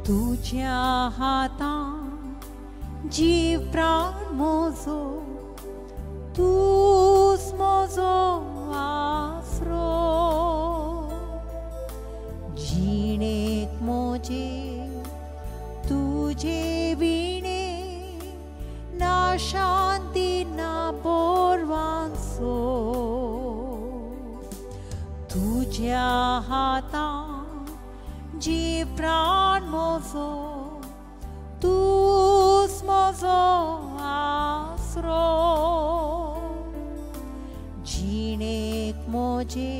तुझ्या हातान जीव प्राण म्हजो, तूच म्हजो आसरो. जिणेक म्हजे तुजे विणे ना शांती ना बोरवांसो. तुझ्या हातान जीव प्राण म्हजो, तूच म्हजो आसरो. जिणेक म्हजे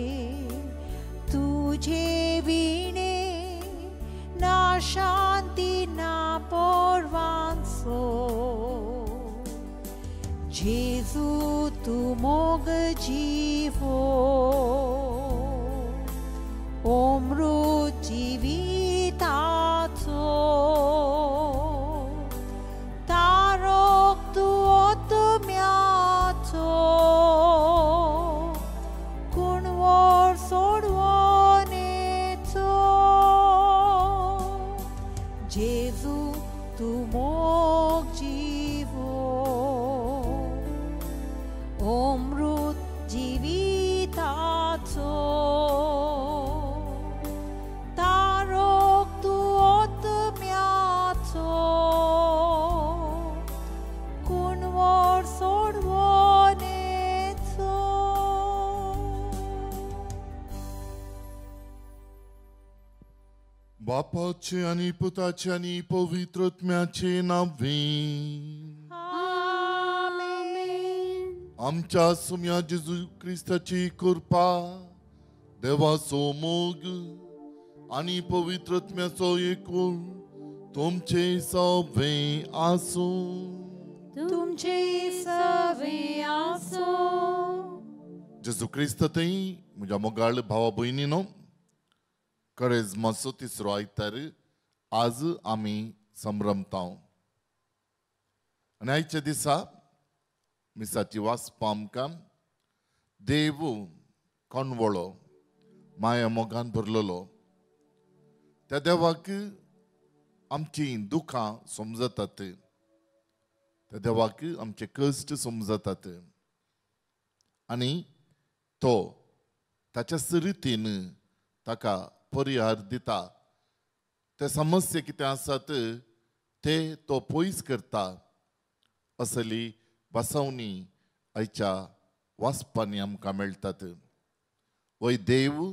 तुजे विणे ना शांती ना पोरवांसो. जेजू तूं मोग जिवो, अमृत जिविताचो, तारक तूं आत्म्याचो, कुणवर सोडवणेचो. जेजू तूं मोग जिवो, अमृत जिविताचो, बापाचे आनी पुताचे आनी पवित्र आत्म्याचे नांवे. आमेन. आमच्या सुम्या जेजू क्रिस्ताची कृपा, देवाचो मोग आनी पवित्र आत्म्याचो एकूण तुमचे सवे आसूं. तुमचे सवे आसूं. जेजू क्रिस्त थंय म्हज्या मोगाळ भावा भयणीनो, करेजमाचो तिसरो आयतार आज आमी संभ्रमता. आनी आयच्या दिसा मिसाची वाचपा आमकां देव कोणवळो माया मोगान भरलेलो, त्या देवाक आमची दुखां समजतात, त्या देवाक आमचे कश्ट समजतात आनी तो ताच्या रितीन ताका परिहार दिता. ते समस्या कितें आसात ते तो पयस करता. असली बसवणी आयच्या वाचपांनी आमकां मेळटात. वय देव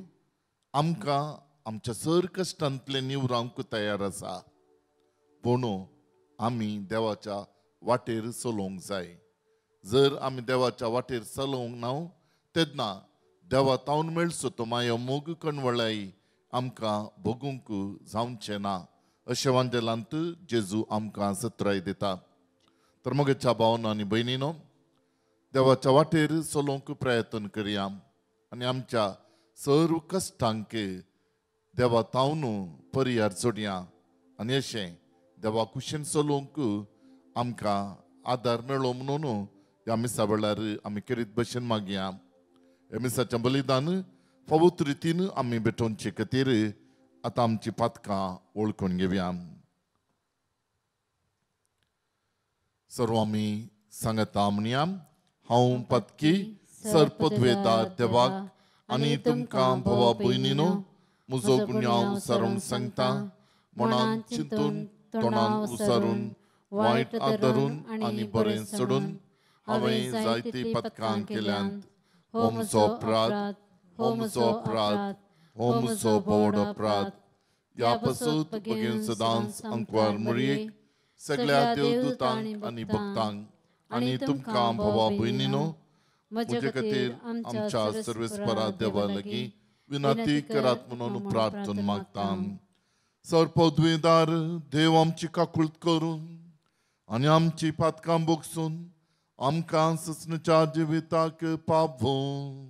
आमकां आमच्या सर कश्टांतले निवरावंक तयार आसा, पूण आमी देवाच्या वाटेर चलोवंक जाय. जर आमी देवाच्या वाटेर चलोवंक ना तेन्ना देवा तावन मेळचो तो मायो मोग कणवळाय आमकां भोगूंक जावचें ना, अशें वांजेलांत जेजू आमकां सत्राय दिता. तर म्हगेच्या भावना आनी भयणीनो, देवाच्या वाटेर चलोवंक प्रयत्न करया आनी आमच्या सर्व कश्टांक देवा तावन परिहार जोडया आनी अशें देवा कुशीन चलोवंक आमकां आदार मेळो म्हणून ह्या मिसा वेळार आमी करीत भशेन मागया. ह्या मिसाचें बलिदान फावत रितीन आमी भेटोवचे खातीर आतां आमची पातकां वळखून घेवया. सर्व आमी सांगता म्हणया, हांव पातकी सर्पद्वेता देवाक आनी तुमकां भावा भयणीनो म्हजो गुन्यांव विचारूंक सांगता. मनान चिंतून, तोंडान उसारून, वायट आदरून आनी बरें सोडून हांवें जायतीं पथकां केल्यांत. हो म्हजो अपराध, हो म्हजो अपराध, हो म्हजो व्हड अपराध. ह्या पासून बेगीन सदांच अंकवार मुरयेक, सगळ्या देवदूतांक आनी भक्तांक आनी तुमकां भावा भयणीनो म्हजे खातीर आमच्या सर्वेस्परा देवा लागीं विनंती करात म्हणून प्रार्थना मागता. सर्पद्वेदार देव आमची काकूळत करून आनी आमची पातकां बोगसून आमकां ससनच्या जिविताक पावोवं.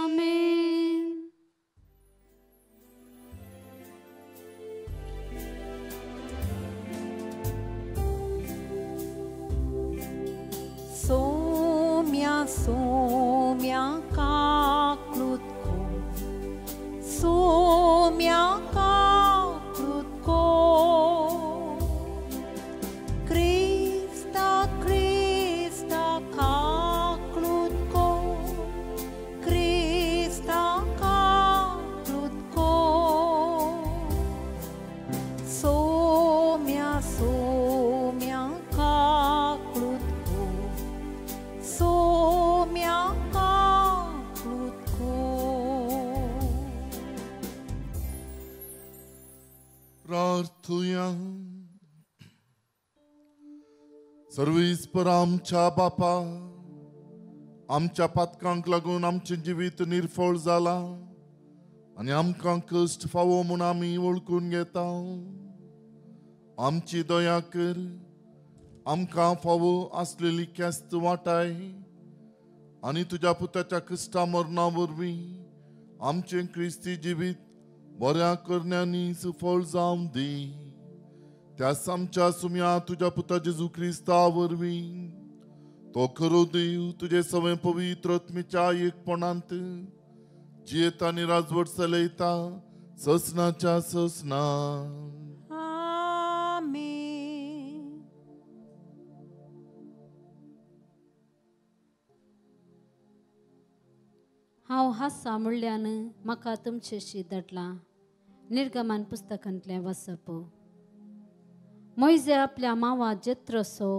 आमेन. सोम्या सोम्या काकूळत को, सोम्या काकूळत को, क्रिस्ता क्रिस्ता काकूळत को, क्रिस्ता काकूळत को, सोम्या सोम्या काकूळत को, सोम्या काकूळत को. प्रार्थुया. सर्वेस्पर आमच्या बापा, आमच्या पातकांक लागून आमचें जिवीत निर्फळ जालां आनी आमकां कश्ट फावो म्हूण आमी वळखून घेता. आमची दया कर, आमकां फावो आसलेली केस्त वाटाय आनी तुज्या पुताच्या क्रिस्ता मरणा वरवीं आमचें क्रिस्ती जिवीत बऱ्या करण्यांनी सुफळ जावं दी. त्याच आमच्या सुम्या तुज्या पुता जेजू क्रिस्ता वरवीं तो खरो देव तुजे सवें पवित्र आत्म्याच्या एकपणांत जियेता आनी राजवट चलयता ससनाच्या ससना. आमेन. हांव हासा म्हणल्यान म्हाका तुमचेशी दडलां. निर्गमन पुस्तकांतलें वाचप. मोयजे आपल्या मावा जेत्रसो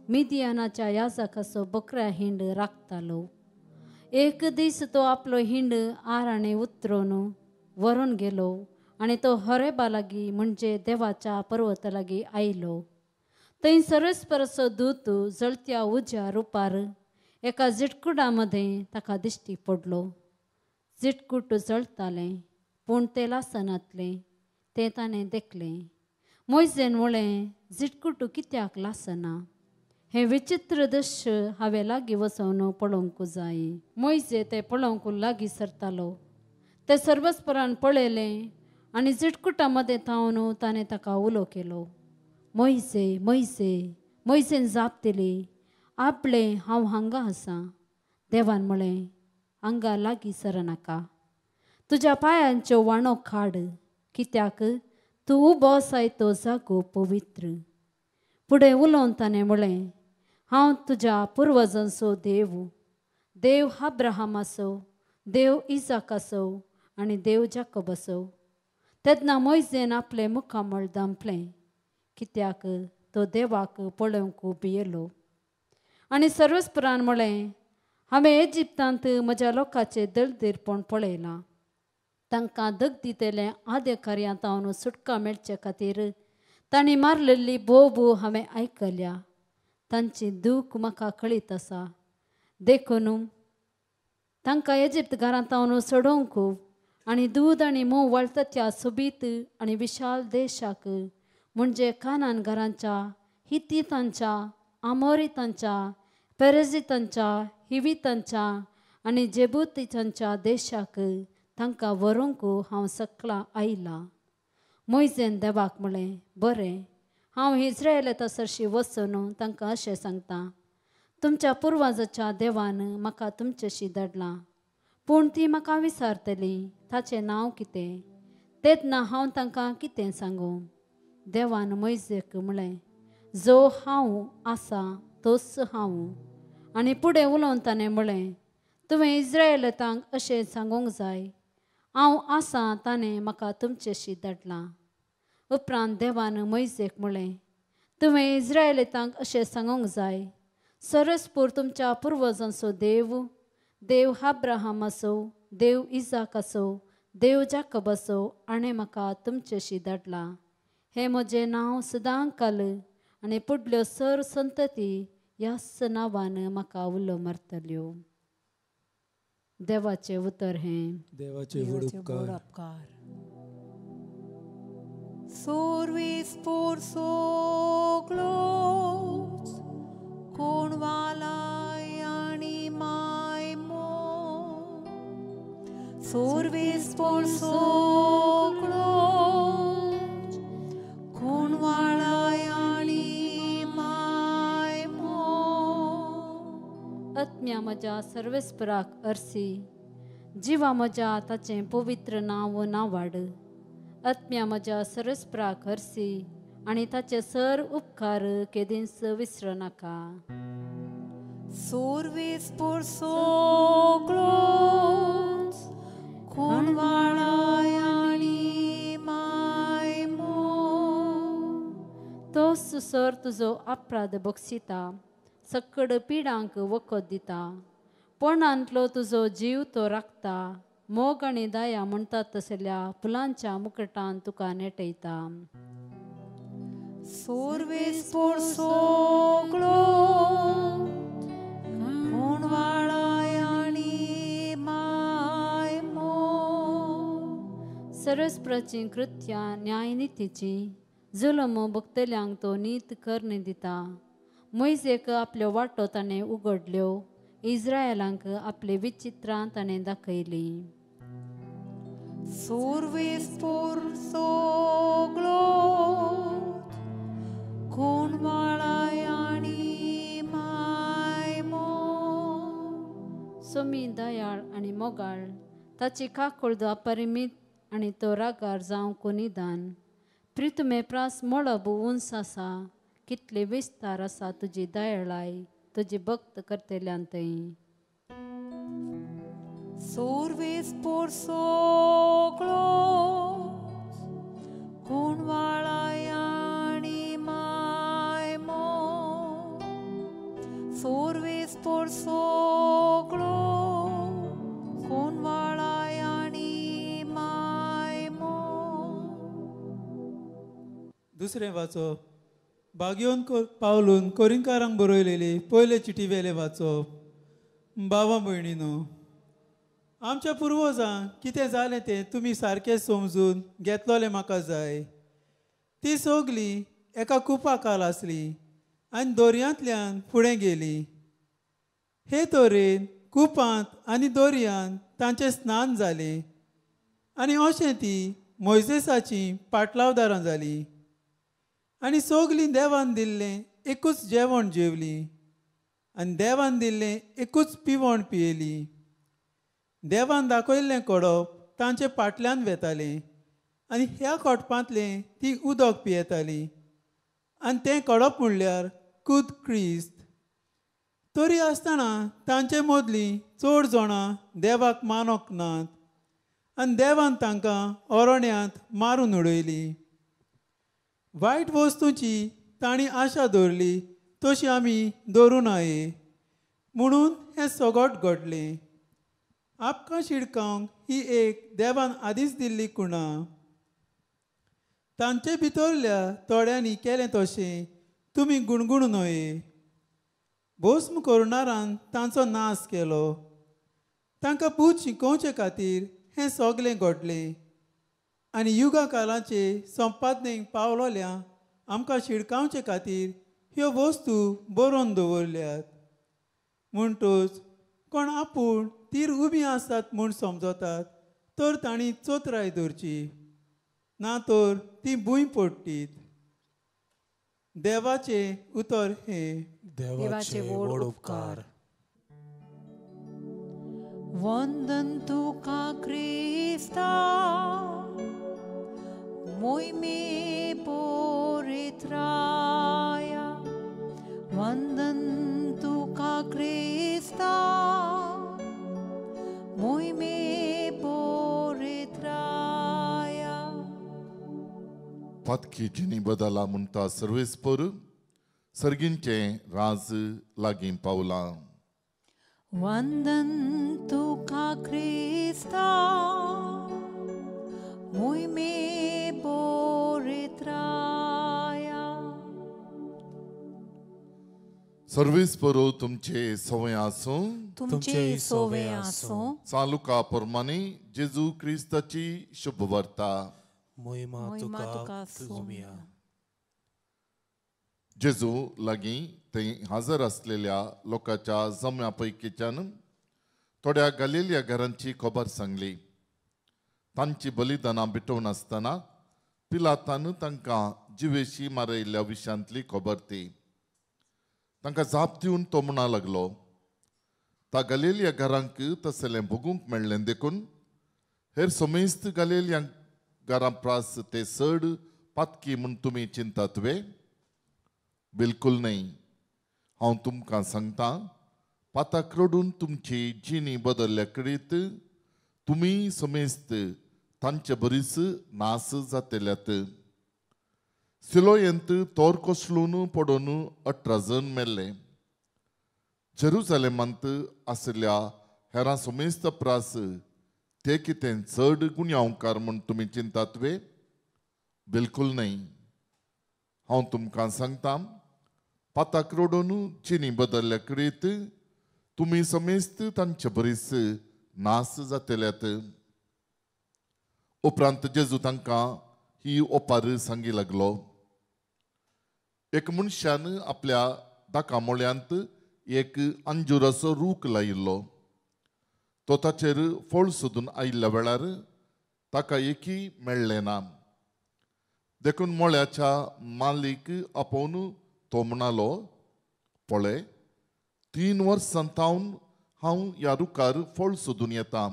मिदियानाच्या याजकाचो बकऱ्या हिंड राखतालो. एक दीस तो आपलो हिंड आराणे उतरून व्हरून गेलो आनी तो हरेबा लागीं म्हणजे देवाच्या पर्वता लागीं आयलो. थंय सरस्परचो दूत जळत्या उज्या रुपार एका झिटकुटा मदें ताका दिश्टी पडलो. झिटकूट जळतालें पूण तें लासनातलें तें ताणें देखलें. मोयजेन म्हळें, झिटकुटू कित्याक लासना? हें विचित्र दृश्य हांवें लागीं वचून पळोवंक जाय. मोयजे तें पळोवंक लागीं सरतालो. तें सर्वस्परान पळयलें आनी झिटकुटा मदें थावन ताणें ताका उलो केलो, मोयजे मोयजे. मोयजेन जाप दिली, आपलें हांव हांगा आसा. देवान म्हळें, हांगा लागीं सरनाका, तुज्या पांयांच्यो वाणो काड, कित्याक तूं उबो आसाय तो जागो पवित्र. फुडें उलोवन ताणें म्हळें, हांव तुज्या पुर्वजांचो देव, देव अब्राहमाचो, देव इजाकाचो आनी देव जाकोबाचो. तेन्ना मोयजेन आपलें मुखामळ दांपलें, कित्याक तो देवाक पळोवंक भियेलो. आनी सर्वस्परान म्हळें, हांवें इजिप्तांत म्हज्या लोकांचें दळदीरपण पळयलां. तांकां दगदितेलें आद्य कार्यांत हांव सुटका मेळचे खातीर तांणी मारलेली बोबो हांवें आयकल्या. तांची दूख म्हाका कळीत आसा. देखून तांकां इजिप्त घरांत हांव सोडोवंक आनी दूद आनी म्होंव वळटा त्या सोबीत आनी विशाल देशाक म्हणजे कानान घरांच्या, हितीतांच्या, आमोरितांच्या, पेरेजितांच्या, हिवितांच्या आनी जेबुतीतांच्या देशाक तांकां व्हरूंक हांव सकला आयलां. मोयजेन देवाक म्हळें, बरें, हांव इस्रायलांत सरशी वचून तांकां अशें सांगता, तुमच्या पुर्वजाच्या देवान म्हाका तुमचेशी धाडलां, पूण ती म्हाका विचारतली ताचें नांव कितें, तेन्ना हांव तांकां कितें सांगूं? देवान मोयजेक म्हळें, जो हांव आसा तोच हांव. आनी फुडें उलोवन ताणें म्हळें, तुवें इस्रायलांक अशें सांगूंक जाय, हांव आसा ताणें म्हाका तुमचेशी धाडलां. उपरांत देवान मोयजेक म्हळें, तुवें इस्रायलांक अशें सांगूंक जाय, सरसपूर तुमच्या पुर्वजांचो देव, देव अब्राहमाचो, देव इजाकाचो, देव जाकोबाचो आनी म्हाका तुमचेशी धाडलां. हें म्हजें नांव सदां काल आनी फुडल्यो सर संतती ह्याच नांवान म्हाका उलो मारतल्यो. देवाचें उतर हें. देवाचे व्हड उपकार. उपकार. Sorvis por soglos, कोण वालाय आनी मायमो. Sorvis por soglos, कोण वालाय आनी मायमो. आत्म्या म्हज्या सर्वेस्पराक अर्सी, जिवा म्हज्या ताचें पवित्र नांव नावाड. आत्म्या म्हज्या सर्वेस्पराक हरसी आनी ताचे सर उपकार केदींच विसर नाका. Sorvis por soglos, कोण वाळाय आनी मायमो. तो सर तुजो अपराध बक्षिता, सक्कड पिडांक वखद दिता. पोणांतलो तुजो जीव तो राखता, मोग आनी दया म्हणटात तसल्या फुलांच्या मुकटान तुका नेटयता. Sorvis por soglos, कोण वाळाय आनी मायमो. सर्वेस्पराचीं कृत्यां न्यायनितीचीं, जुलम भोगतल्यांक तो नीत करणी दिता. मोयजेक आपल्यो वाटो ताणें उगडल्यो, इस्रायलांक आपली विचित्रां ताणें दाखयलीं. Sorvis por soglos, कोण वाळाय आनी मायमो. सोमी दयाळ आनी मोगाळ, ताची काकूळद अपरिमीत आनी तो रागार जावंक निदान. प्रितुमे प्रास मळब उंच आसा, कितले विस्तार आसा तुजी दयाळाय तुजी भक्त करतल्यान थंय. Sorvis por soglos, कोण वाळाय आनी मायमो. Sorvis por soglos, कोण वाळाय आनी मायमो. दुसरें वाचो बागयोन पावलून कोरिंकारांक बरयलेली पयले चिटी वेले वाचो. बाबा भयणीनो, आमच्या पुर्वजांक कितें जालें तें तुमी सारकें समजून घेतलोलें म्हाका जाय. ती सगळीं एका कुपा खाल आसली आनी दर्यांतल्यान फुडें गेली. हे तरेन कुपांत आनी दर्यांत तांचें स्नान जालें आनी अशें ती मोयजेसाचीं पाटलावदारां जालीं. आनी सगळीं देवान दिल्लें एकूच जेवण जेवलीं आनी देवान दिल्लें एकूच पिवण पियेलीं. देवान दाखयल्लें कडप तांचे पाटल्यान वेतालें आनी ह्या कोटपांतलें ती उदक पियेतालीं आनी तें कडप म्हणल्यार खुद क्रिस्त. तरी आसतना तांचे मदलीं चड जाणां देवाक मानोंक नात आनी देवान तांकां अरण्यांत मारून उडयलीं. वायट वस्तूंची तांणी आशा दवरली तशी आमी दवरूं नये म्हणून हें सगट घडलें. आपकां शिडकावंक ही एक देवान आदींच दिल्ली कुणा. तांचे भितरल्या थोड्यांनी केलें तशें तुमी गुणगुणू न्हय. भस्म करणारान तांचो नाश केलो. तांकां पूत शिकोवचे खातीर हें सगलें घडलें आनी युगा कालाचे संपादनेक पावलोल्या आमकां शिडकावचे खातीर ह्यो वस्तू बरोवन दवरल्यात. म्हणटच कोण आपूण तीर उबी आसात म्हूण समजतात तर तांणी चोतराय दवरची, ना तर ती भूंय पडटीत. देवाचें उतर हें. देवाचे व्हड उपकार. वंदन तुका क्रिस्ता, मोहिमे परित्राया. वंदन तुका क्रिस्ता, मोहिमे परित्राया. पातकी जिनी बदला म्हणटा सर्वेस्पर, सर्गींचें राज लागीं पावलां. वंदन तुका क्रिस्ता, मोहिमे परित्राया. सर्वेस्पर तुमचे सवय आसूं, तुमचे सोवे आसूं. चालुका प्रमाणे जेजू क्रिस्ताची शुभ वार्ता. मोहिमा तुका सोम्या. जेजू लागीं थंय हजर आसलेल्या लोकांच्या जम्या पैकीच्यान थोड्या गालिलिया घरांची खबर सांगली. तांची बलिदानां बिटोवन आसतना पिलातान तांकां जिवेशी मारयल्ल्या विशयांतली खबर ती. तांकां जाप दिवन तो म्हणा लागलो, ता गालिलिया घरांक तसलें भोगूंक मेळ्ळें देखून हेर समेस्त गालिलिया घरां प्रास ते चड पातकी म्हूण तुमी चिंतात वे? बिलकुल न्हय. हांव तुमकां सांगता, पाताक रडून तुमची जिणी बदलल्या करीत तुमी समेस्त तांचे बरीच नास जातल्यात. सिलोयंत तोर कोसळून पडून 18 जण मेल्ले. जेरुजालेमांत आशिल्ल्या हेरां समेस्त प्रास ते कितें चड गुन्यांवकार म्हूण तुमी चिंतात वे? बिलकुल न्हय. हांव तुमकां सांगता, पाताक रडून चिनी बदलल्या करीत तुमी समेस्त तांचे बरीच नास जातल्यात. उपरांत जेजू तांकां ही ओपार सांगी लागलो. एक मनशान आपल्या दाका मोळ्यांत एक अंजुराचो रूख लायिल्लो. तो ताचेर फळ सोदून आयिल्ल्या वेळार ताका एकय मेळ्ळें ना. देखून मोळ्याच्या मालीक आपोवन तो म्हणालो, पळय, 3 वर्सां थावन हांव ह्या रुखार फळ सोदून येता,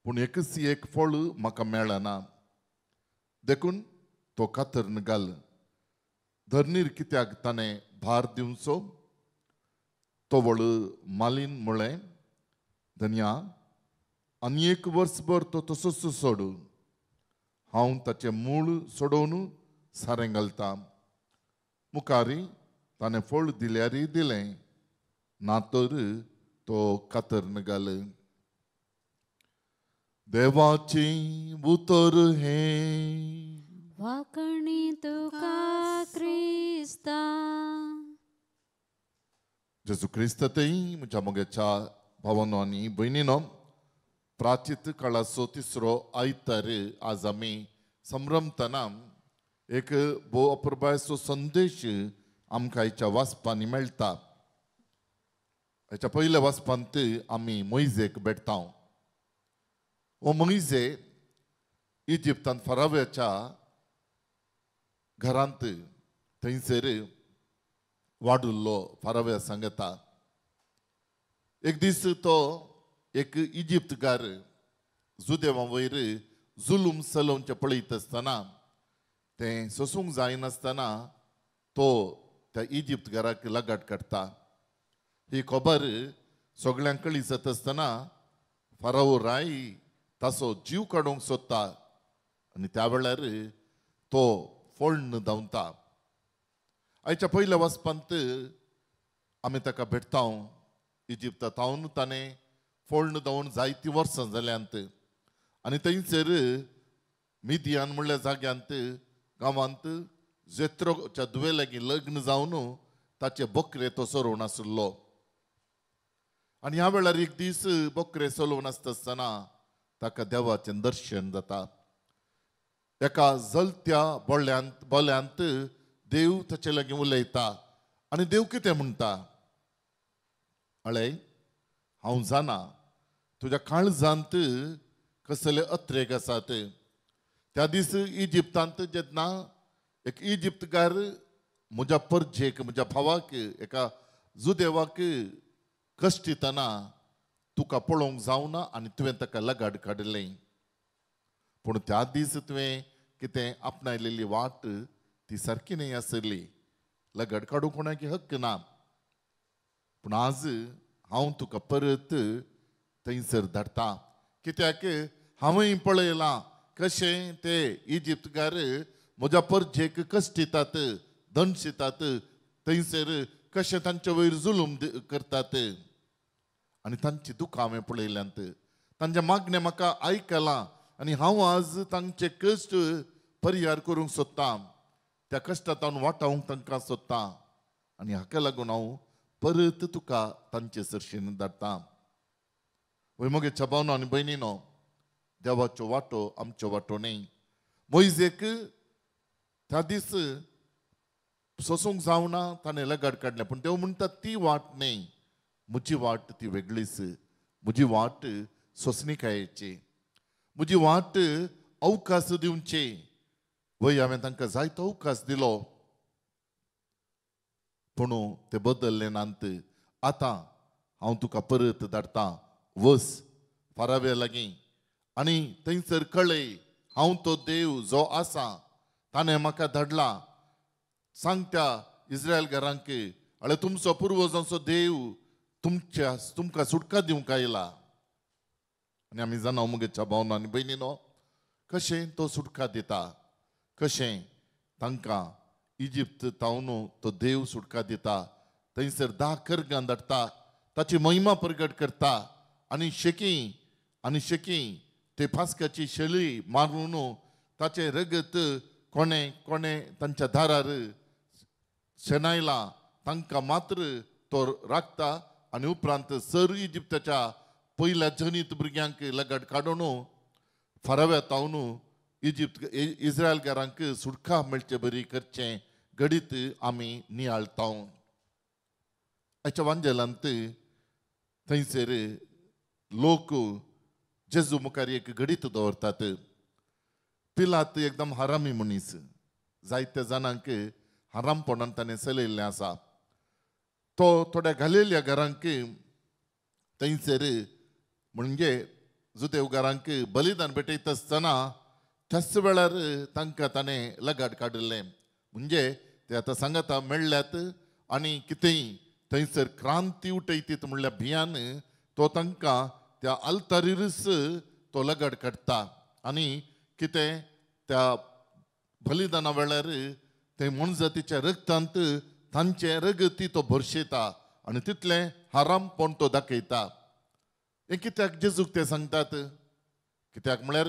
पूण एकच एक फळ म्हाका मेळना. देखून तो कातरन घाल. धरणीर कित्याक ताणें भार दिवचो? तवळ मालीन म्हळें, धनया, आनी 1 वर्सभर तो तसोच सोड. हांव ताचें मूळ सोडोवन सारें घालता. मुखारी ताणें फळ दिल्यारय दिलें, ना तर तो कातरन घाल. देवाचें उतर हें. वाकणी तुका क्रिस्ता. जेजू क्रिस्त थंय म्हज्या मोगेच्या भावानो आनी भयणीनो, प्राचीत काळाचो तिसरो आयतार आज आमी संभ्रमतना एक भोव अपुरबायेचो संदेश आमकां हाच्या वाचपांनी मेळटा. हाच्या पयल्या वाचपांत आमी मोयजेक भेटता. हो मोयजे इजिप्तांत फाराव्याच्या घरांत थंयसर वाडुल्लो फाराव्या सांगता. एक दीस तो एक इजिप्तकार जुदेवा वयर जुलूम चलोवचें पळयत आसतना तें सोसूंक जायनासतना तो त्या इजिप्तकाराक लगाट काडटा. ही खबर सगळ्यांक कळी जाता आसतना फाराओ राय ताचो जीव काडूंक सोदता आनी त्या वेळार तो फोण्ण धांवता. आयच्या पयल्या वाचपांत आमी ताका भेटता. इजिप्ता थावन ताणें फोण्ण धांवन जायतीं वर्सां जाल्यांत आनी थंयसर मिदियान म्हणल्या जाग्यांत गांवांत जेत्रोच्या धुवे लागीं लग्न जावन ताचे बकरे तो चरोवन आशिल्लो. आनी ह्या वेळार एक दीस बकरे चलोवन आसता आसतना ताका देवाचें दर्शन जाता. एका जलत्या बोल्यांत देव ताचे लागीं उलयता आनी देव कितें म्हणटा, अळे, हांव जाणा तुज्या काळजांत कसले अत्रेक आसात. त्या दीस इजिप्तांत जेन्ना एक इजिप्तकार म्हज्या परजेक, म्हज्या भावाक, एका जुदेवाक कश्टितना तुका पळोवंक जावना आनी तुवें ताका लगाड काडलें. पूण त्या दीस तुवें कितें आपणायलेली वाट ती सारकी न्हय आसली. लगाड काडूंक कोणाक हक्क ना. पूण आज हांव तुका परत थंयसर धाडटा, कित्याक हांवूय पळयलां कशें ते इजिप्तकार म्हज्या परजेक कश्टितात, दंशितात, थंयसर कशें तांचे वयर जुलूम करतात आनी तांची दुकां हांवें पळयल्यांत. तांचे मागणें म्हाका आयकलां आनी हांव आज तांचे कश्ट परिहार करूंक सोदतां. त्या कश्टांत वाटावंक तांकां सोदतां आनी हाका लागून हांव परत तुका तांचे सरशीन धाडटा. वय मोगे भावनो आनी भयणीनो, देवाचो वांटो आमचो वांटो न्हय. मोयजेक त्या दीस सोसूंक जावना ताणें लगाड काडलें. पूण देव म्हणटा ती वाट न्हय, म्हजी वाट ती वेगळीच. म्हजी वाट सोंसणीकायेची, म्हजी वाट अवकाश दिवची. वय हांवें तांकां जायतो अवकाश दिलो पूण ते बदल्ले नात. आतां हांव तुका परत धाडटा, वस फाराव्या लागीं आनी थंयसर कळय हांव तो देव जो आसा, ताणें म्हाका धाडला. सांग त्या इस्रायल घरांक अळे तुमचो पुर्वजांचो देव तुमच्या तुमकां सुटका दिवंक आयला. आनी आमी जाणा मुगेच्या भावना आनी भयणीनो कशें तो सुटका दिता, कशें तांकां इजिप्त तावन तो देव सुटका दिता. थंयसर 10 करगां धाडटा, ताची महिमा प्रगट करता आनी शेकी आनी शेकी ते फास्काची शेळी मारून ताचें रगत कोणें कोणें तांच्या दारार शेणायला तांकां मात्र तो राखता. आनी उपरांत सर इजिप्ताच्या पयल्या जनीत भुरग्यांक लगड काडून फाराव्या तावन इजिप्त इस्रायलकारांक सुटका मेळचे बरी करचें घडीत आमी नियाळता. आयच्या वांजेलांत थंयसर लोक जेजू मुखार एक घडीत दवरतात. पिलात एकदम हरामी मनीस, जायत्या जाणांक हरामपणान ताणें चलयल्लें आसा. तो थोड्या घालेल्या घरांक थंयसर म्हणजे जुदेव घरांक बलिदान भेटयता आसतना त्याच वेळार तांकां ताणें लगाड काडिल्लें. म्हणजे ते आतां सांगाता मेळ्ळ्यात आनी कितेंय थंयसर क्रांती उठयतीत म्हणल्यार भियान तो तांकां त्या आल्तारीरच तो लगाड काडटा आनी कितें त्या बलिदाना वेळार ते मनजातीच्या रगतांत तांचें रगती तो भरशेता आनी तितलें हरामपण तो दाखयता. हें कित्याक जेजूक ते सांगतात? कित्याक म्हळ्यार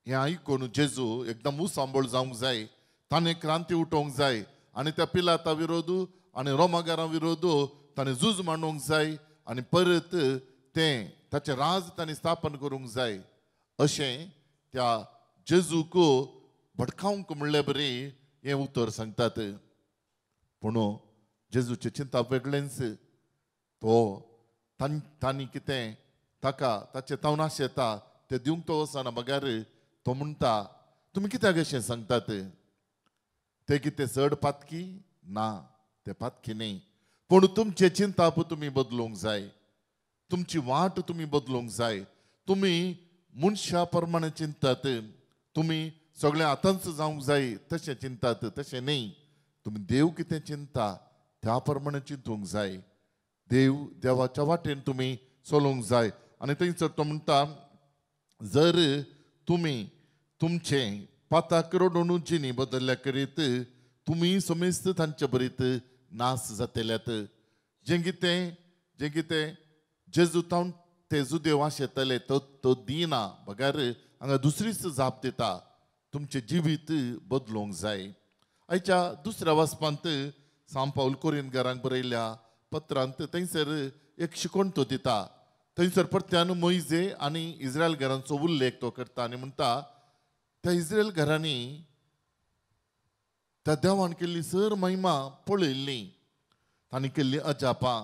हें आयकून जेजू एकदम उसांबळ जावंक जाय, ताणें क्रांती उठोवंक जाय आनी त्या पिलाता विरोध आनी रोमागारां विरोध ताणें झूज मांडूंक जाय आनी परत तें ताचें राज ताणें स्थापन करूंक जाय. अशें त्या जेजूक भडकावंक म्हणले बरी हें उतर सांगतात. पूण जेजूचें चिंतप वेगळेंच. तो तांणी कितें ताका ताचें तवनाश येता तें दिवंक तो वचना बगर तो म्हणटा तुमी कित्याक अशें सांगतात? ते कितें चड पातकी ना, ते पातकी न्ही, पूण तुमचें चिंतप तुमी बदलूंक जाय, तुमची वाट तुमी बदलूंक जाय. तुमी मनशा प्रमाणे चिंतात, तुमी सगळें आतांच जावंक जाय तशें चिंतात, तशें न्ही. तुमी देव कितें चिंता त्या प्रमाणे चिंतूंक जाय. देव देवाच्या वाटेन तुमी चलोवंक जाय. आनी थंयसर तो म्हणटा जर तुमी तुमचें पाताक रडोवन जिणी बदल्ल्या करीत तुमी समेस्त तांचे बरीत नास जातल्यात. जें कितें जें कितें जेजू तावन ते जुदेव आशेतले तो तो दिना बगर हांगा दुसरीच जाप दिता, तुमचें जिवीत बदलूंक जाय. आयच्या दुसऱ्या वाचपांत सांत पावल कोरिंतकारांक बरयल्ल्या पत्रांत थंयसर एक शिकवण तो दिता. थंयसर परत्यान मोयजे आनी इस्रायल घरांचो उल्लेख तो करता आनी म्हणटा त्या इस्रायल घरांनी त्या देवान केल्ली सर महिमा पळयल्ली, तांणी केल्ली अजापां,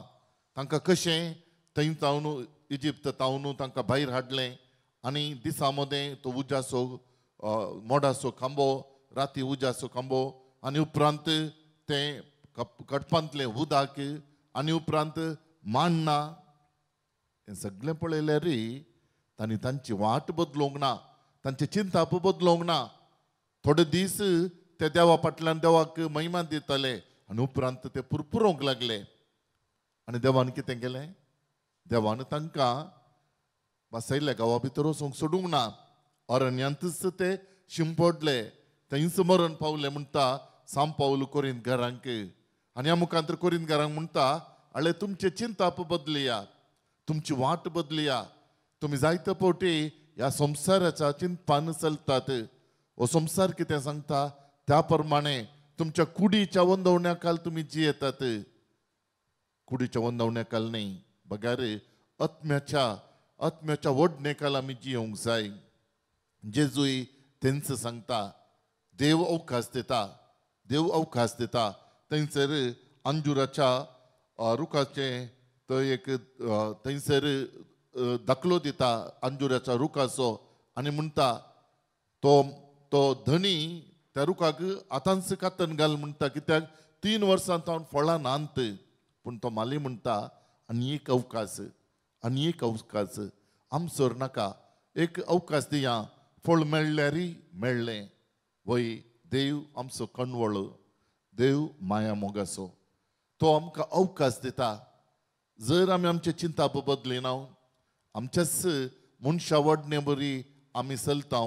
तांकां कशें थंय तावन इजिप्त तावन तांकां भायर हाडलें आनी दिसा मदें तो उज्याचो मोडाचो खांबो, राती उज्याचो खांबो आनी उपरांत तें कडपांतलें उदक आनी उपरांत मांडना, हें सगळें पळयल्यार तांणी तांची वाट बदलूंक ना, तांचें चिंतप बदलूंक ना. थोडे दीस ते देवा फाटल्यान देवाक महिमा दिताले आनी उपरांत ते पुरपुरोवंक लागले. आनी देवान कितें केलें? देवान तांकां बसयल्ल्या गांवा भितर वचूंक सोडूंक ना, अरण्यांतच ते शिंपडले, थंयच मरण पावले म्हणटा सांत पावल कोरिंतकारांक. आनी ह्या मुखांतर कोरिंतकारांक म्हणटा आळे तुमचें चिंतप बदलया, तुमची वाट बदलया. तुमी जायते फावटी ह्या संवसाराच्या चिंतपान चलतात. हो संवसार कितें सांगता त्या प्रमाणे तुमच्या कुडीच्या वंदवण्या खाल तुमी जियेतात. कुडीच्या वंदवण्या खाल न्ही, बगर आत्म्याच्या आत्म्याच्या वडणे खाल आमी जियोंक जाय. जेजूय तेंच सांगता देव अवकाश दिता, देव अवकाश दिता. थंयसर अंजुराच्या रुखाचें तो एक थंयसर दाखलो दिता अंजुराच्या रुखाचो आनी म्हणटा तो तो धनी त्या रुखाक आतांच कातन घाल म्हणटा, कित्याक 3 वर्सां तावन फळां नात. पूण तो माली म्हणटा आनी एक अवकाश, आनी एक अवकाश आमसर नाका, एक अवकाश दिया, फळ मेळ्ळ्यारी मेळ्ळें. वय देव आमचो कणवळो, देव माया मोगाचो, तो आमकां अवकाश दिता. जर आमी आमचें चिंताप बदलिना, आमच्याच मनशा वडणे बरी आमी चलता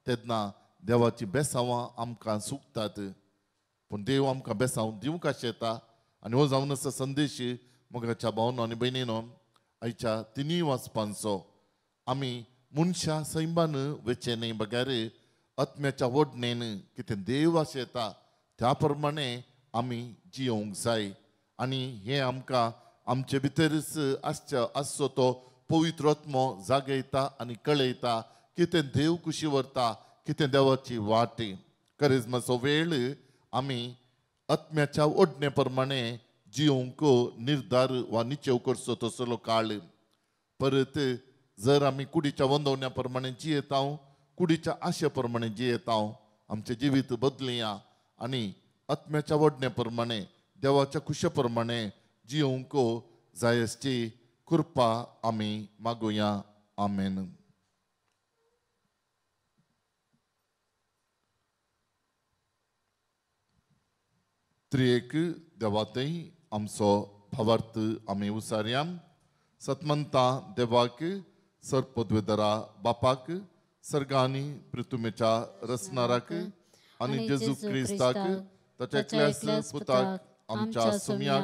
तेन्ना देवाची बेसांवां आमकां सुकतात. पूण देव आमकां बेसांव दिवंक आशेता. आनी हो जावन आसा संदेश मोगाच्या भावनो आनी भयणीनो आयच्या तिनूय वाचपांचो. आमी मनशां सैमान वेचें न्हय बगैर आत्म्याच्या वडणेन कितें देव आशेता त्या प्रमाणे आमी जियोंक जाय. आनी हें आमकां आमचे भितरच आसच्या आसचो तो पवित्र आत्मो जागयता आनी कळयता कितें देव कुशी व्हरता, कितें देवाची वाट. करिज्माचो वेळ आमी आत्म्याच्या ओडणे प्रमाणे जियोंक निर्धार वा निचेव करचो तसलो काळ. परत जर आमी कुडीच्या वंदवण्या प्रमाणे जियेता, कुडीच्या आशे प्रमाणे जियेता, आमचें जिवीत बदलया आनी आत्म्याच्या वडणे प्रमाणे देवाच्या कुशे प्रमाणे जियोंक जाय आसची कृपा आमी मागुया. आमेन. त्रिएक देवातय आमचो भावार्थ आमी उसारया. सतमंता देवाक, सरपदवेदरा बापाक, सर्गानी पृथ्वीच्या रचणाराक आनी जेजू क्रिस्ताक ताच्या एकल्याच पुताक आमच्या सुम्याक,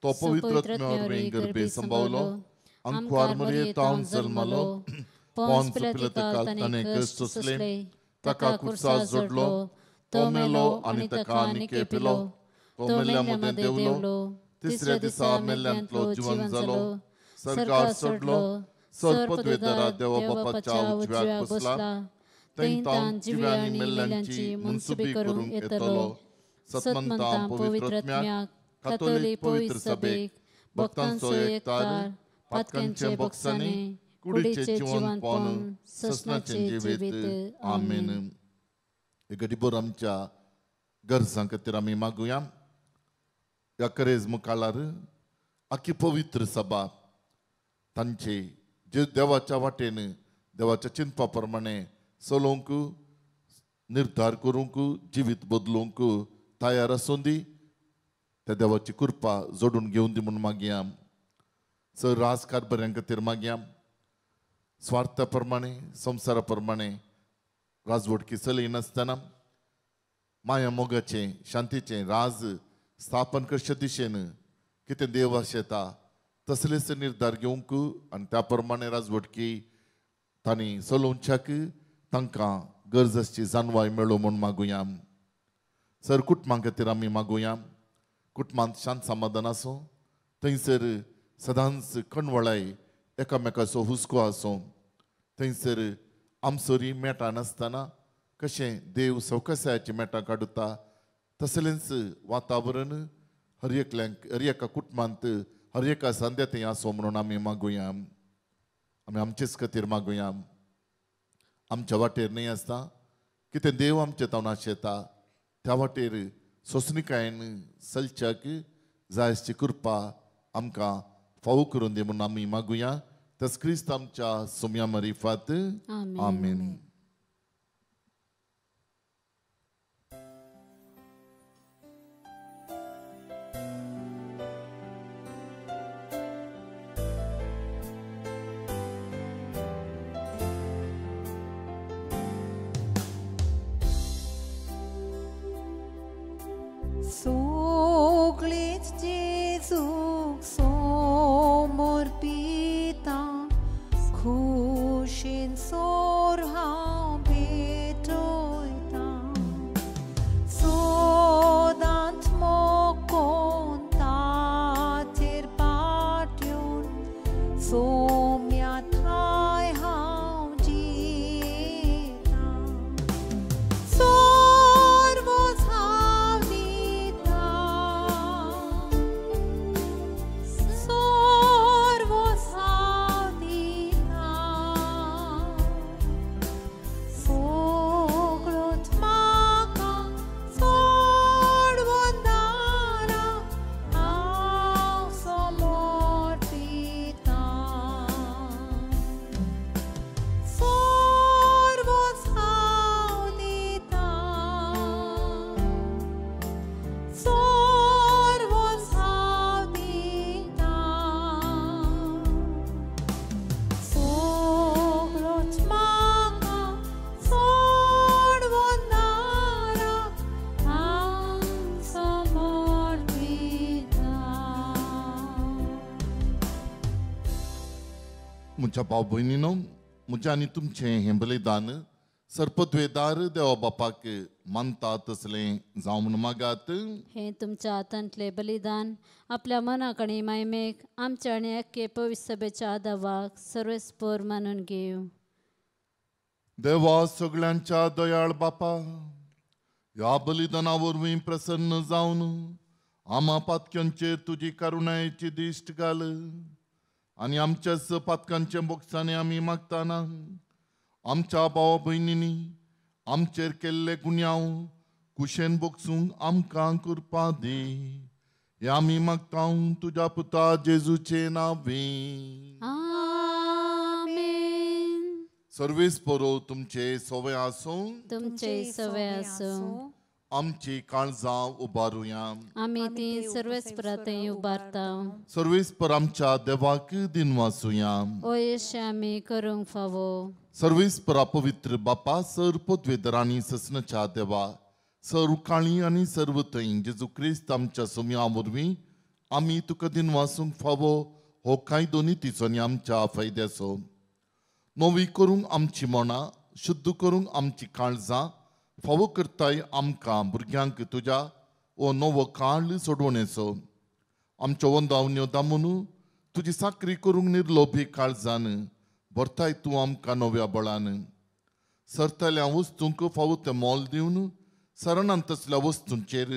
तो पवित्र आत्म्या वरवीं गर्भे संभावलो, अंकुआर मरियेतावन जल्मलो, पोन्स पिलाताक ताणें कश्ट सोंसले, ताका खुर्सार जोडलो, तो मेलो आनी ताका निकेपिलो, तो मेल्ल्या मदें देंवलो, तिसऱ्या दिसा मेल्ल्यांतलो जिवन जालो, सरकार सोडलो, सरपदवेदरा देवा बापाच्या उजव्याक बसला, थंय तावन जिव्या आनी मेल्ल्यांची मनसुबी करूंक येतलो. सतमंता पवित्र आत्म्याक, कातोलीक पवित्र सभेक, भक्तांचो एकतार, पातकांचे बोक्सांनी, कुडीचें जिवनपण, ससनाचें जिवीत. आमेन. हे घडीभर आमच्या गरजां खातीर आमी मागुया. ह्या करेज मुखार आखी पवित्र सभा तांचे जे देवाच्या वाटेन देवाच्या चिंतपा प्रमाणे चलोवंक, निर्धार करूंक, जिवीत बदलूंक तयार आसूं दी. त्या देवाची कृपा जोडून घेवन दी म्हूण मागया. सर राज कारभाऱ्यां खातीर मागया. स्वार्था प्रमाणे संवसारा प्रमाणे राजवटकी चलयनासतना माया मोगाचें शांतीचें राज स्थापन करचे दिशेन कितें देव आशेता तसलेच निर्धार घेवंक आनी त्या प्रमाणे राजवटकी तांणी चलोवच्याक तांकां गरज आसची जाणवाय मेळो म्हूण मागुया. सर कुटुंबां खातीर आमी मागुया. कुटुंबांत शांत समाधान आसूं, थंयसर सदांच कणवळाय एकामेकाचो हुस्को आसूं, थंयसर आमसोरी मेटां नासतना कशें देव सवकासायाची मेटां काडटा तसलेंच वातावरण हर एकल्यांक हर एका कुटुंबांत हर एका सांद्या थंय आसूं म्हणून आमी मागुया. आमी आमचेच खातीर मागुया. आमच्या वाटेर न्हय आसता कितें देव आमचे तावन आशेता त्या वाटेर सोंसणिकायेन चलच्याक जाय आसची कृपा आमकां फावो करून दी म्हणून आमी मागुया. तस क्रिस्त आमच्या सुम्या मरिफात. आमेन. सगळीच जेजूक समर्पिता, खुशीन सोर हांव भेटयता, सदांच मोकोन ताचेर पाट्यून सोम्या थाय हांव जिता. म्हज्या भाव भयणीनो, म्हजें आनी तुमचें हें बलिदान सर्पद्वेदार देवा बापाक मानता तसलें जावं म्हूण मागात. हें तुमच्या हातांतलें बलिदान आपल्या मनाक आनी मायमेक आमच्या आनी अख्खे पवित्र सभेच्या आदावाक सर्वेस्पर मानून घेवं. देवा सगळ्यांच्या दयाळ बापा, ह्या बलिदाना वरवीं प्रसन्न जावन आमा पातक्यांचेर तुजी करुणायेची दिश्ट घाल आनी आमच्याच पातकांच्या बोगसांनी आमी मागताना आमच्या भावा भयणींनी आमचेर केल्ले गुन्यांव कुशेन बोगसूंक आमकां कृपा दी. हे आमी मागता तुज्या पुता जेजूचे नांवे. आमेन. सर्वेस परो तुमचे सवय आसूं. तुमचे सवय आसूं. आमची काळजां उबारुया. आमी ती सर्वेस्परा थंय उबारता. सर्वेस्पर आमच्या देवाक दिनवासुया. ओ येशे आमी करूंक फावो. सर्वेस्परा पवित्र बापा, सर पदवेदर आनी ससनाच्या देवा, सर्व काळी आनी सर्व थंय जेजू क्रिस्त आमच्या सोम्या वरवीं आमी तुका दिनवासूंक फावो हो कायदो नितीचो आनी आमच्या फायद्याचो. नवी करूंक आमची मनां, शुद्ध करूंक आमची काळजां, फावो करताय आमकां भुरग्यांक तुज्या हो नवो काळ सोडवणेचो. आमच्यो वंदावण्यो दामून तुजी साकरी करूंक निर्लोभी काळजान भरताय तूं आमकां नव्या बळान. सरतल्या वस्तूंक फावो तें मोल दिवन सरणान तसल्या वस्तूंचेर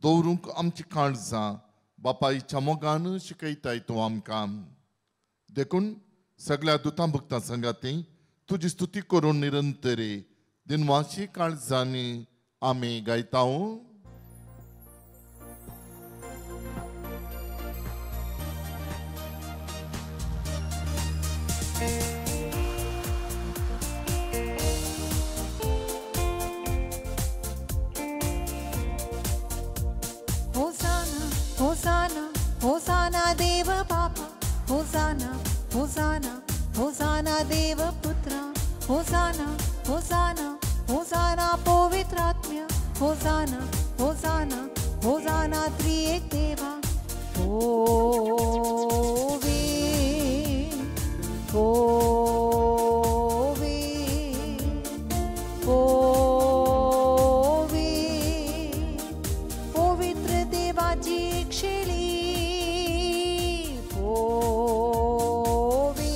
दवरूंक आमची काळजां बापायच्या मोगान शिकयताय तूं आमकां. देखून सगळ्या दुतां भक्तां संगाती तुजी स्तुती करून निरंतरे दिनवाशी काळजांनी आमी गायता. होसाना होसाना होसाना देव बापा, होसाना होसाना होसाना देव पुत्रा, होसाना होसाना होसाना पवित्रात्म्या, होसाना होसाना होसाना त्रिएक देवा. होवे होवे होवे पवित्र देवाची क्षेली. होवे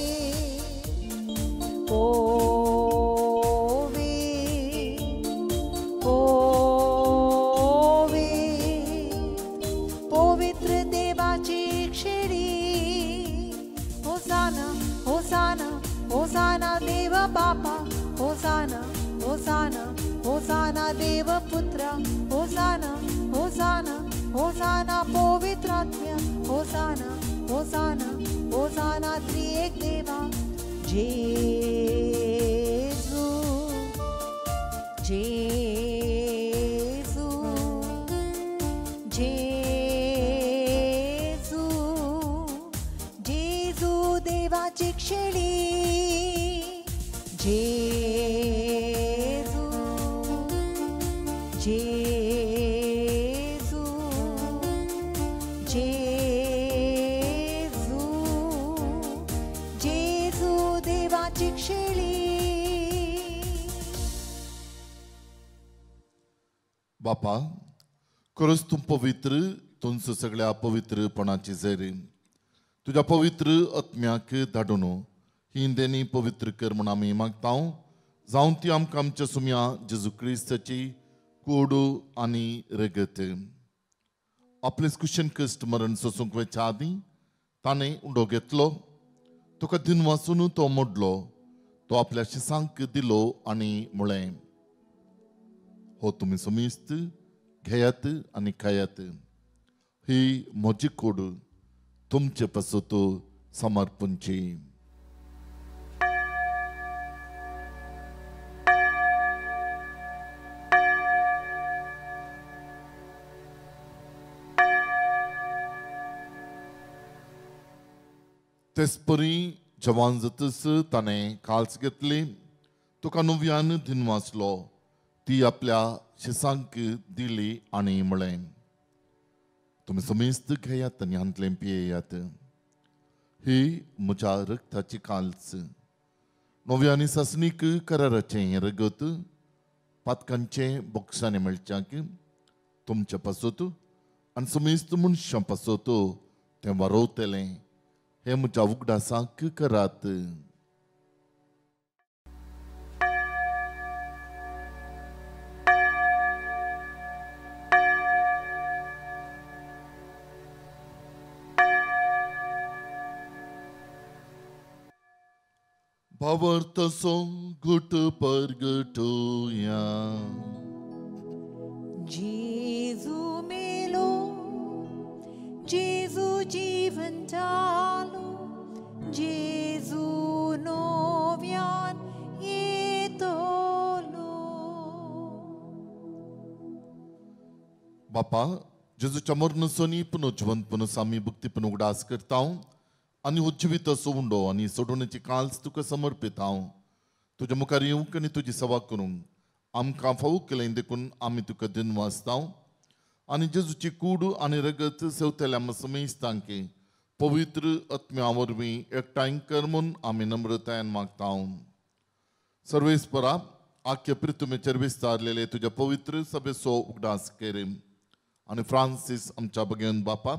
होवे होवे पवित्र देवाची क्षेली. होसाना होसाना होसाना देव बापा, होसाना होसाना होसाना देव पुत्रा, होसाना होसाना होसाना पवित्रात्म्या, होसाना होसाना होसाना त्रिएक देवा. जेजू जेजू जेजू जेजू देवाची क्षेली. जेजू जेजू जेजू जेजू देवाची क्षेली. बापा, खरंच तूं पवित्र, तुमचो सगळ्या पवित्रपणाची जरी तुज्या पवित्र आत्म्याक धाडून ही देणी पवित्र कर म्हूण आमी मागता. जावं ती आमकां आमच्या सुम्या जेजू क्रिस्ताची कोडू आनी रगत. आपलें कुशन कश्ट मरण सोसूंक वयच्या आदीं ताणें उंडो घेतलो, तुका दिनवासून तो मोडलो, तो आपल्या शिसांक दिलो आनी म्हळें, हो तुमी समिस्त घेयात आनी खायात, ही म्हजी कोड तुमचे पासत समर्पणची. तेचपरी जवान जातच ताणें काल्स घेतली, तुका नव्यान दिनवासलो, ती आपल्या शिसांक दिली आनी म्हळें, तुमी समेस्त घेयात आनी हांतलें पियेयात, ही म्हज्या रक्ताची काल्स. नव्या आनी सासणीक कराराचें हें रगत पातकांचें बोक्षांनी मेळच्याक तुमच्या पासत आनी समेस्त मनशां पासत तें वारोवतलें. हें म्हज्या उगडासाक करात. भावार्थाचो घुट परगटोया. जेजू मेलो, जेजू जीवन जालो, जेजू नव्यान येतलो. बापा, जेजूच्या मरणासनी पुनर्जिवंतपणाचो आमी भक्तीपण उगडास करता आनी हो जिवीत असो उंडो आनी सोडोवण्याची काल्स तुका समर्पित हांव. तुज्या मुखार येवंक आनी तुजी सेवा करूंक आमकां फावो केलें देखून आमी तुका दिनवासता. आनी जेजूची कूड आनी रगत सेवतल्या समेस्तांक पवित्र आत्म्या वरवीं एकठांय कर म्हूण आमी नम्रतायेन मागता. सर्वेस्परा, आख्या पृथ्वीचेर विस्तारलेले तुज्या पवित्र सभेचो उगडास कर आनी फ्रांसीस आमच्या भगेवन बापा,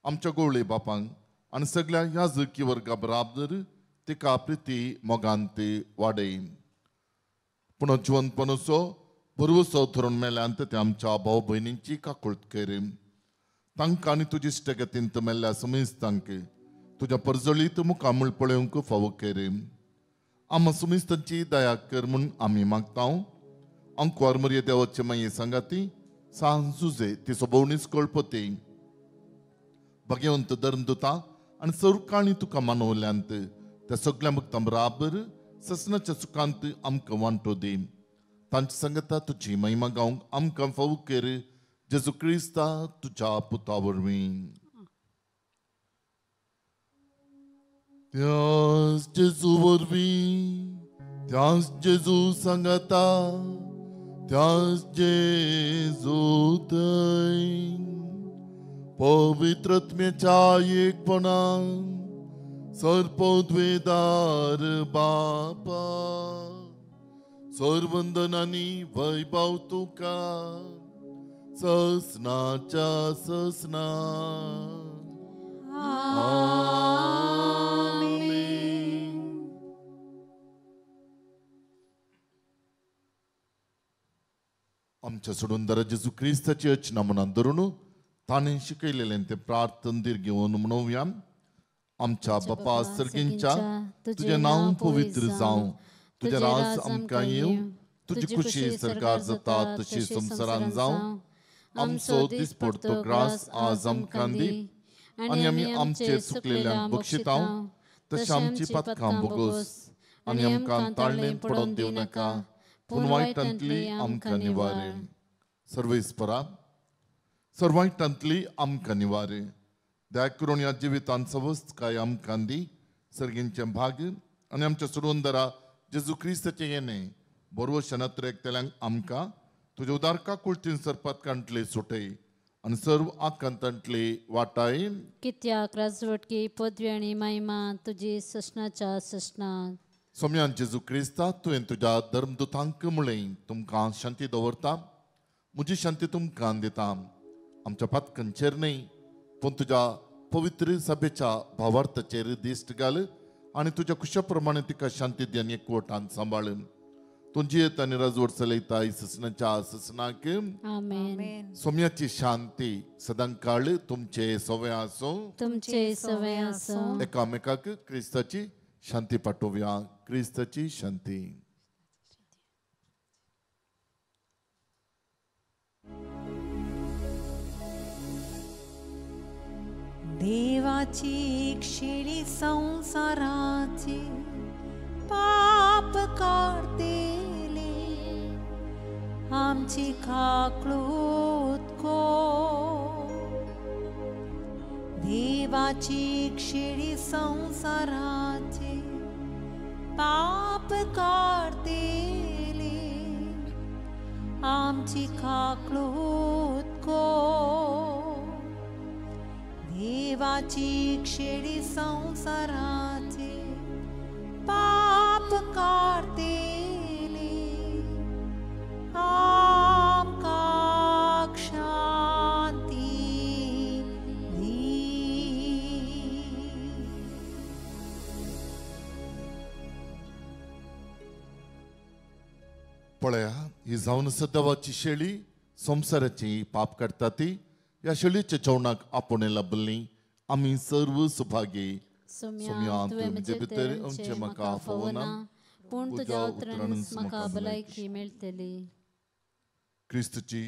आमच्या गोवळे बापांक आनी सगळ्या याजकी वर्गा बराबर तिका प्रिती मोगांत वाडय. पूण जिवंतपणाचो भरवसो धरून मेल्यांत ते आमच्या भाव भयणींची काकूळट कर. तांकां आनी तुजी इश्टगतींत मेल्ल्या समेस्तांक तुज्या परजळीत मुखामळ पळोवंक फावो कर. आमा समेस्तांची दया कर म्हूण आमी मागता. अंकवार मरिया देवाचे माये सांगाती सान जुजे तिचो भोवणीच कळपती भाग्यवंत धर्मदुता आनी सर्वकाळी तुका मानवल्यांत त्या सगळ्या भक्तां बराबर ससनाच्या सुखांत आमकां वांटो दी. तांच्या सांगता तुजी महिमा गावंक आमकां फावो कर, जेजू क्रिस्ता तुज्या पुता वरवीं. त्याच जेजू वरवीं, त्याच जेजू सांगता, त्याच जेजू थंय पवित्रत्म्याच्या एकपणान सर्पद्वेदार बापा, सर्वंदनानी वैभव तुका ससनाच्या ससना. आमेन. आमच्या सोडून जेजू क्रिस्ताची रचना मनात धरून ताणें शिकयलेलें तें प्रार्थन दीर्घ घेवन म्हणोवया. आमच्या बापा सर्गींच्या, तुजें नांव पवित्र जावं, तुजें राज आमकां येवं, तुजी खुशी सरकार जाता तशी संवसारान जावं. आमचो दिसपडतो ग्रास आज आमकां दी आनी आमी आमचे चुकलेल्यांक बक्षितांव तशें आमची पातकां भोगोस आनी आमकां ताळणेंत पडोवन दिवं नाका, पूण वायटांतली आमकां निवारे. सर्वेस्परा, सर्वायटांतली आमकां निवारे. दया करून ह्या जिवितांत सवस्तकाय आमकां दी, सर्गींचें भाग आनी आमच्या सोडवणदारा जेजू क्रिस्ताचें येणें बरोवशा नत्रेकतल्यांक आमकां तुज्या उदार काकुळतीन सरपातकांतले सुटय आनी सर्व आकांतांतले वाटाय. कित्याक राजवटकी पदवी आनी महिमा तुजी ससनाच्या ससनाक. सोम्यान जेजू क्रिस्ता, तुवें तुज्या धर्मदुतांक म्हळें, तुमकां शांती दवरता, म्हजी शांती तुमकां दिता. आमच्या पातकांचेर न्हय पूण तुज्या पवित्र सभेच्या भावार्थाचेर दिश्ट घाल आनी तुज्या कुशा प्रमाणे तिका शांती दी आनी एकवटान सांबाळ. तूं जियेत आनी राजवट चलयता ससनाच्या ससनाक. आमेन. सोम्याची शांती सदांकाळ तुमचे सवय आसूं, तुमचे सवय आसूं. एकामेकाक क्रिस्ताची शांती पाठोवया. क्रिस्ताची शांती. देवाची क्षिणी संसाराचे पाप काडतेले, आमची काकळूत कर. देवाची क्षिणी संसाराचे पाप काडतेले, आमची काकळूत कर. देवाची शेळी संवसाराचे पाप काडटली आमकां शांती दी. पळया ही जावन आसा देवाची शेळी संवसाराची पाप काडटा ती. ह्या शेळीच्या जेवणाक आपोवणें लाबिल्ली आमी सर्व सुभागी. सोम्या तुवें म्हजे भितर येवचें म्हाका फावना, पूण तुज्या उतरानच म्हाका भलायकी मेळटली. क्रिस्तची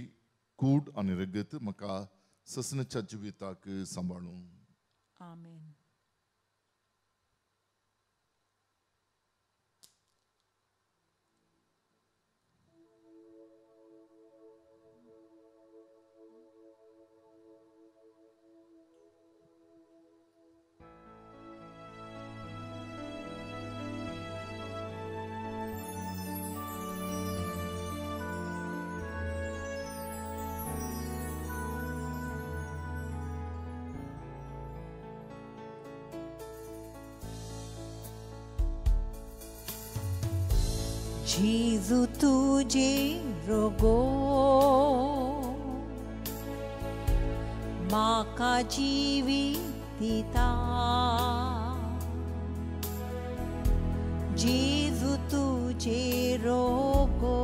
कूड आनी रगत म्हाका ससनाच्या जिविताक सांबाळूं. आमेन. जेजू तुझे रोगो म्हाका जिवीत दिता. जेजू तुझे रोगो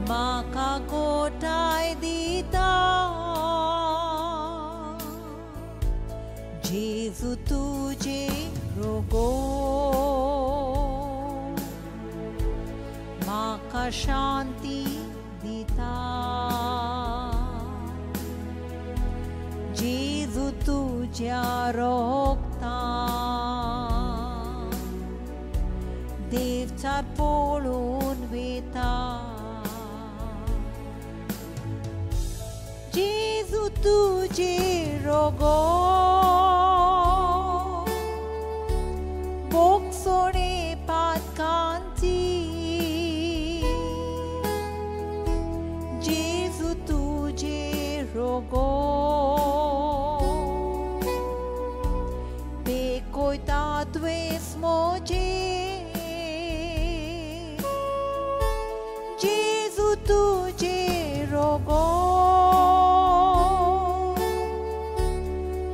म्हाका गोठाय दिता. जेजू तुझे रोगो म्हाका शांती दिता. जेजू तुज्या रोगता देवचार पळोवन वेता. जेजू तुजे रोगो बोगसोणे पातकांची. जेजू तुजे रोगो पेकोयता द्वेस म्हजे. जेजू तुजे रोगो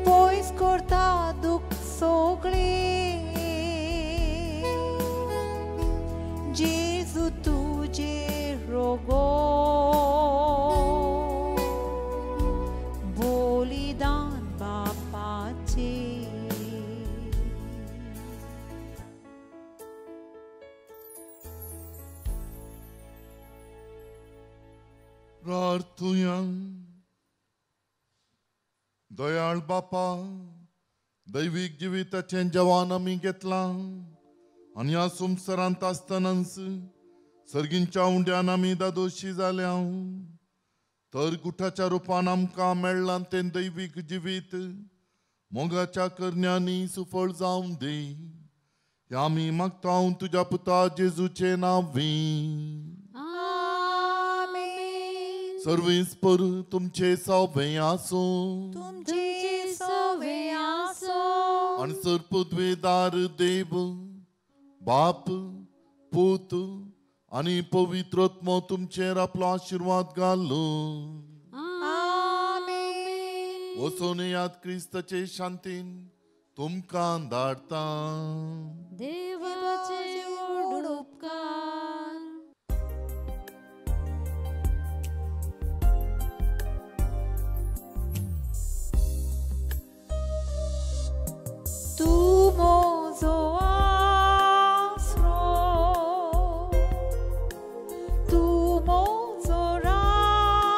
पयस करता दुख सगळें. जेजू तुजे रोगो बलिदान बापाचें. प्रार्थुया. दयाळ बापा, दैवीक जिविताचें जवान आमी घेतलां आनी ह्या संवसारांत आसतनाच सर्गींच्या उंड्यान आमी दादोशी जाल्या. तर गुठाच्या रुपान आमकां मेळ्ळां तें दैवीक जिवीत मोगाच्या करण्यांनी सुफळ जावं दी. ह्या आमी मागता तुज्या पुता जेजूचें नांवी. आमेन. सर्वेस्पर तुमचे सवे आसूं. तुमचे सवे आसूं. आनी सर्पद्वेदार देव बाप पूत आनी पवित्र आत्मो तुमचेर आपलो आशिर्वाद घालूं. आमेन. वचून याद क्रिस्ताचे शांतीन तुमकां धाडटा. देवाचे व्हड उपकार. तूं म्हजो आसरो, तूं म्हजो राखणदार,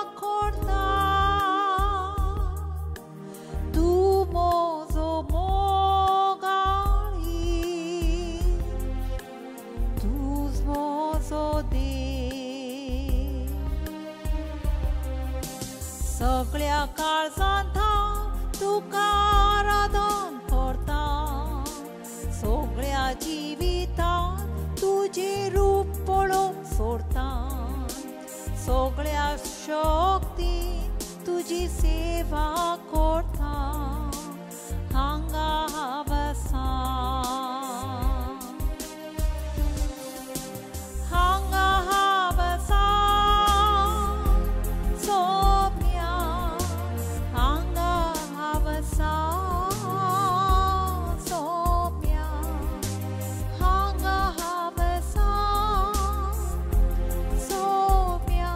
तूं म्हजो मोगाळी, तूंच म्हजो देव. सगळ्या काळजांत हांव तुका आराधन करता. सगळ्या जिवितांत तुजें रूप पळोवंक सोडता. सगळ्या शक्तीन तुजी सेवा करता हांगा हांव आसा हांगा हांव आसा सोम्या हांगा हांव आसा सोम्या हांगा हांव आसा सोम्या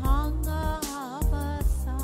हांगा हांव आसा.